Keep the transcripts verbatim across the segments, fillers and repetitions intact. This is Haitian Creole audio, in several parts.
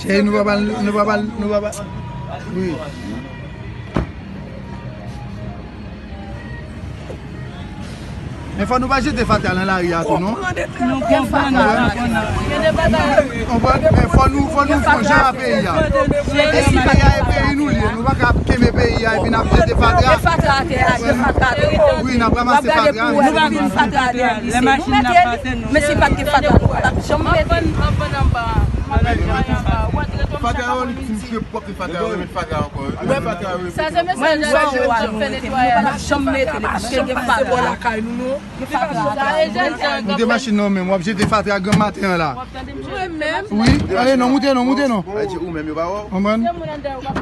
Cheri, nou pa pral, nou pa pral, nou pa pral. Wi. Men fò nou pa jete fatra nan lari a tou, non? Nou konprann, nou konprann. Konprann? Men fò nou, fò nou fè yon jan a peyi a. Peyi a e peyi nou li ye. Nou pa ka kenbe peyi a epi n ap jete fatra. Fatra atè a, jete fatra atè. Wi, n ap ranmase fatra. Nou pa vin fatra atè a. Lè machin nan pase, nou. Men si pa t gen fatra, nou pa t ap janm mete. Fatra yo, li ti misye pwòp, li fatra yo, li met fatra ankò. Li met fatra yo. Sa se mesaj a nou fè netwayaj. Nou pa t ap janm mete li paske gen fatra. Moute machin nan menm, w ap jete fatra granm maten an la. Wi, ale non, moute non, moute non. Konprann?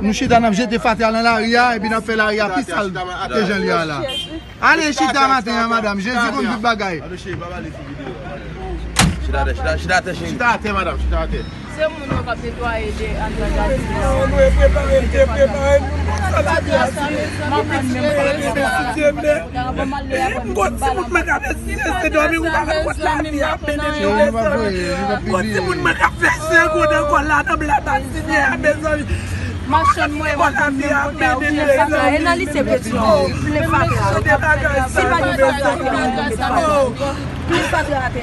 Nou chita, n ap jete fatra nan lari a, epi n ap fè lari a pi sal ke jan li a la. Ale chita maten an, madanm, Jezi konn tout bagay. Chita atè, chita, chita atè, cheri. Chita atè, madanm, chita atè. Se moun yo k ap netwaye de andan gazi a. Mwen prepare, mwen prepare, mwen prepare. M gon timoun mwen k ap eseye se dòmi, ou pa konn kot lavi a mennen nou, mezanmi. M gon timoun mwen k ap fè segonn ankò la nan bla basinye a, mezanmi. Machann mwen, mwen menm kote a, ou jete fatra. E nan lise Petyon, plen fatra. Si pa gen fatra, plen fatra. Plen fatra atè.